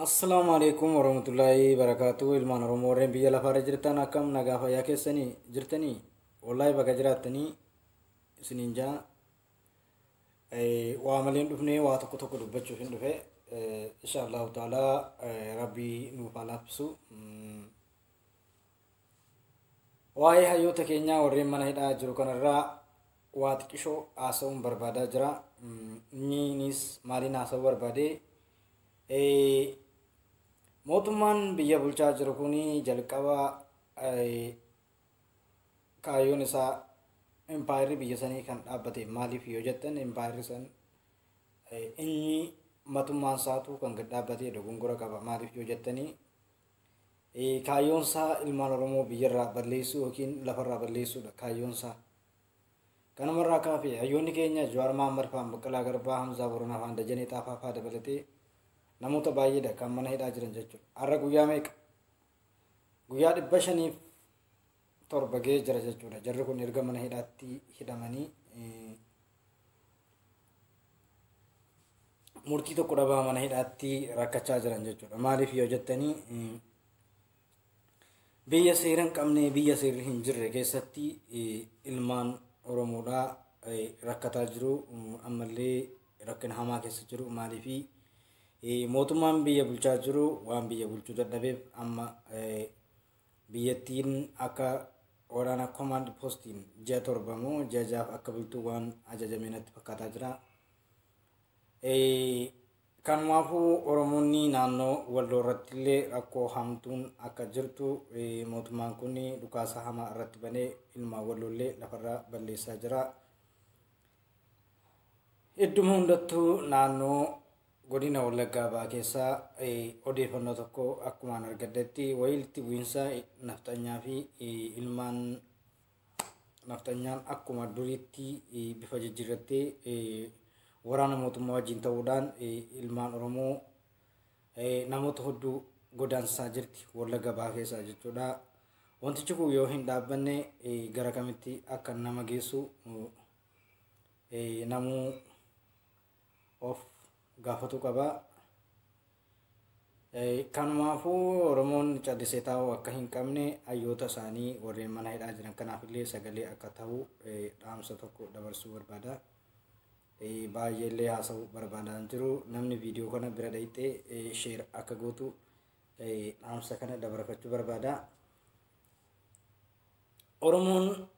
Assalaamu alaikum warahmatullaahi barakaatu. Ilmaan Oromoo warreen biyya lafaarra jirtan, akkam nagaa fayyaa keessanii jirtanii? Wallaahi baga jiraattanii isiniin jaa. Waa malee hin dhufnee, waa tokko tokko dubbachuuf hin dhufe. Insha Allahu ta'ala, Rabbii nuuf haa laaffisu. Waa'ee hayyoota keenyaa warreen mana hidhaa jiru kanarraa waa xiqqishoo haasa'uun barbaadaa jira. Inninis maaliin haasa'uu barbaade? Mootummaan biyya bulchaa jiru kun jalqaba kaayyoon isaa impaayirri biyya sanii kan dhaabbate maaliif yoo jettan, impaayirri san inni matummaan isaatu kan gad dhaabbatee dogongora qaba. Maaliif yoo jettanii, kaayyoon isaa ilmaan Oromoo biyyarraa balleessuu yookiin lafarraa balleessuudha kaayyoon isaa. Kanumarraa kaafee hayyoonni keenya Jawaar Mahaammad fa'aa, Baqqalaa Garbaa, Hamzaa Boronaa fa'aa, Dajanee Xaafaa fa'aa dabalatee namoota baay'eedha kan mana hidhaa jiran jechuudha. Har'a guyyaa meeqa? Guyyaa 507 ga'ee jira jechuudha. Jarri kun erga mana hidhaatti hidhamanii murtii tokko dhabaa mana hidhaatti rakkachaa jiran jechuudha. Maaliif yoo jettanii, biyya seera hin qabne, biyya seerri hin jirre keessatti ilmaan Oromoodhaa rakkataa jiru. Ammallee rakkina hamaa keessa jiru. Maaliifi mootummaan biyya bulchaa jiru waan biyya bulchuu dadhabeef amma biyyattiin akka waraana command postiin ji'a 7 moo ji'a 6f akka bultu waan ajajame natti fakkaataa jira. Kanumaafuu Oromoonni naannoo Walloo irratti illee rakkoo hamtuun akka jirtu, mootummaan kun dhukaasa hamaa irratti banee ilmaan Walloo illee lafarraa balleessaa jira. Idduma hundattuu naannoo godina Wallaggaa Bahaa keessaa odeeffannoo tokko akkumaan argadhetti, walitti bu'iinsa nafxanyaa fi ilmaan nafxanyaan akkuma duriitti bifa jijjiirrattee waraana mootummaa wajjin ta'uudhaan ilmaan Oromoo namoota hedduu godaansisaa jirti Wallagga Bahaa keessaa jechuudha. Wantichi kun yoo hin dhaabbanne gara kamitti akka nama geessu namuu of gaafatu qaba. Kanumaafuu Oromoon callisee taa'uu akka hin qabne, hayyoota isaanii warreen mana hidhaa jiran kanaaf illee sagalee akka ta'u dhaamsa tokko dabarsuu barbaada. Baay'ee illee haasa'uu barbaadaa hin jiru. Namni viidiyoo kana bira dhayxee share akka gootu dhaamsa kana dabarfachuu barbaada. Oromoon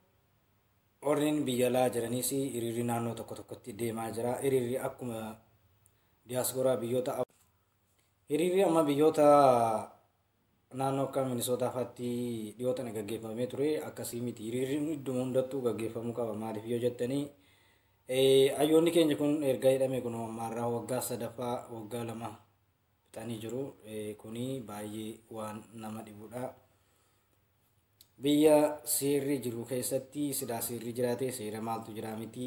warreen biyya alaa jiranis hiriirri naannoo tokko tokkotti deemaa jira. Hiriirri akkuma diyaasporaa biyyoota, hiriirri amma biyyoota naannoo akka Minisootaa fa'aatti dhiyoo tana gaggeeffamee ture akkasii miti. Hiriirri idduma hundattuu gaggeeffamuu qaba. Maaliif yoo jettanii, hayyoonni keenya kun erga hidhame kun ammaarraa waggaa sadaffaa, waggaa 2 fixanii jiru. Kuni baay'ee waan nama dhibudha. Biyya seerri jiru keessatti silaa seerri jiraate, seera maaltu jira miti.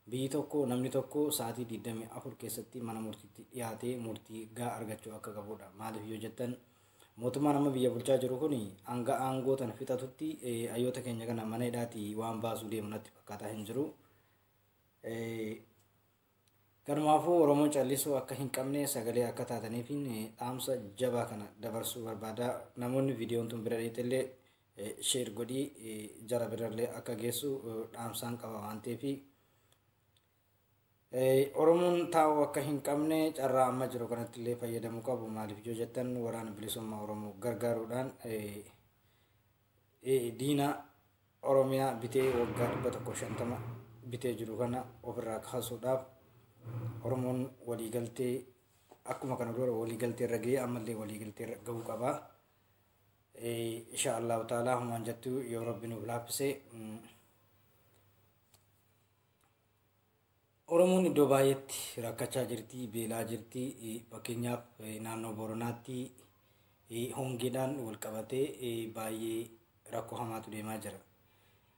Biyyi tokko, namni tokko sa'aatii 24 keessatti mana murtiitti dhiyaatee murtii gahaa argachuu akka qabudha. Maaliif yoo jettan, mootummaan amma biyya bulchaa jiru kun hanga aangoo tana fixatutti hayyoota keenya kana mana hidhaatii waan baasuu deemu natti fakkaataa hin jiru. Kanumaafuu Oromoon callisuu akka hin qabne, sagalee akka taataniif dhaamsa jabaa kana dabarsuu barbaada. Namoonni viidiyoon tun bira dheetellee share godhii jara birallee akka geessu dhaamsaan qaba waan ta'eef. Oromoon taa'uu akka hin qabne, carraa amma jiru kanatti illee fayyadamuu qabu. Maaliif yoo jettan, waraana bilisummaa Oromoo gargaaruudhaan diina Oromiyaa bitee waggaa 150 bitee jiru kana ofirraa kaasuudhaaf Oromoon waliigaltee akkuma kana dura waliigaltee irra ga'ee ammallee waliigaltee irra ga'uu qaba. Insha Allahu ta'ala, humaan jettu yoo Rabbi nuuf laaffise. Oromoon iddoo baay'eetti rakkachaa jirti, beelaa jirti. Fakkeenyaaf naannoo Boronaatti hongeedhaan wal qabatee baay'ee rakkoo hamaatu deemaa jira.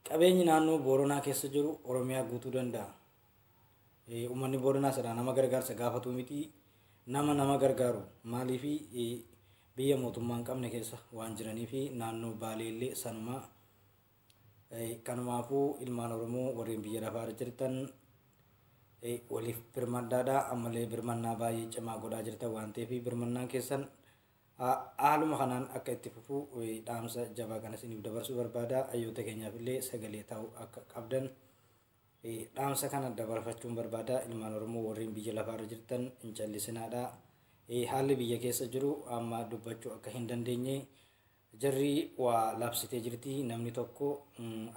Qabeenyi naannoo Boronaa keessa jiru Oromiyaa guutuu danda'a. Uummanni Boronaa sana nama gargaarsa gaafatu miti. Nama nama gargaaru. Maaliif, biyya mootummaa hin qabne keessa waan jiranii fi naannoo Baalee illee sanuma. Kanumaafuu ilmaan Oromoo warreen biyya lafaa irra jirtan Waliif birmaddaadha. Ammallee birmannaa baay'ee cimaa godhaa jirtan waan ta'eef birmannaan keessan haaluma kanaan akka itti fufu dhaamsa jabaa kana isiniif dabarsuu barbaada. Hayyoota keenyaaf illee sagalee ta'uu akka qabdan dhaamsa kana dabarfachuun barbaada. Ilmaan Oromoo warreen biyya lafaarra jirtan hin callisinaadha. Haalli biyya keessa jiru amma dubbachuu akka hin dandeenye jarri waa labsitee jirti. Namni tokko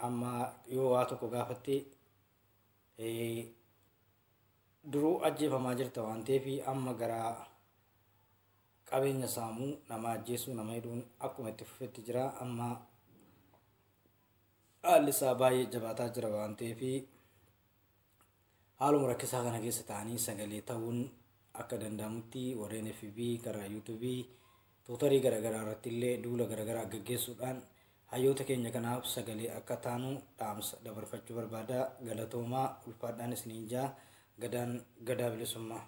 amma yoo waa tokko gaafatte duruu ajjeefamaa jirta waan ta'eef, amma gara qabeenya saamuu, nama ajjeesuu, nama hidhuun akkuma itti fufetti jira. Amma haalli isaa baay'ee jabaataa jira waan ta'eef, haaluma rakkisaa kana keessa ta'anii sagalee ta'uun akka danda'amutti warreen FB, karaa YouTube, Twitterii garaagaraa irratti illee duula garaagaraa gaggeessuudhaan hayyoota keenya kanaaf sagalee akka taanu dhaamsa dabarfachuu barbaada. Galatoomaa, ulfaadhaan isiniin jaa. Gadaan gadaa bilisummaa.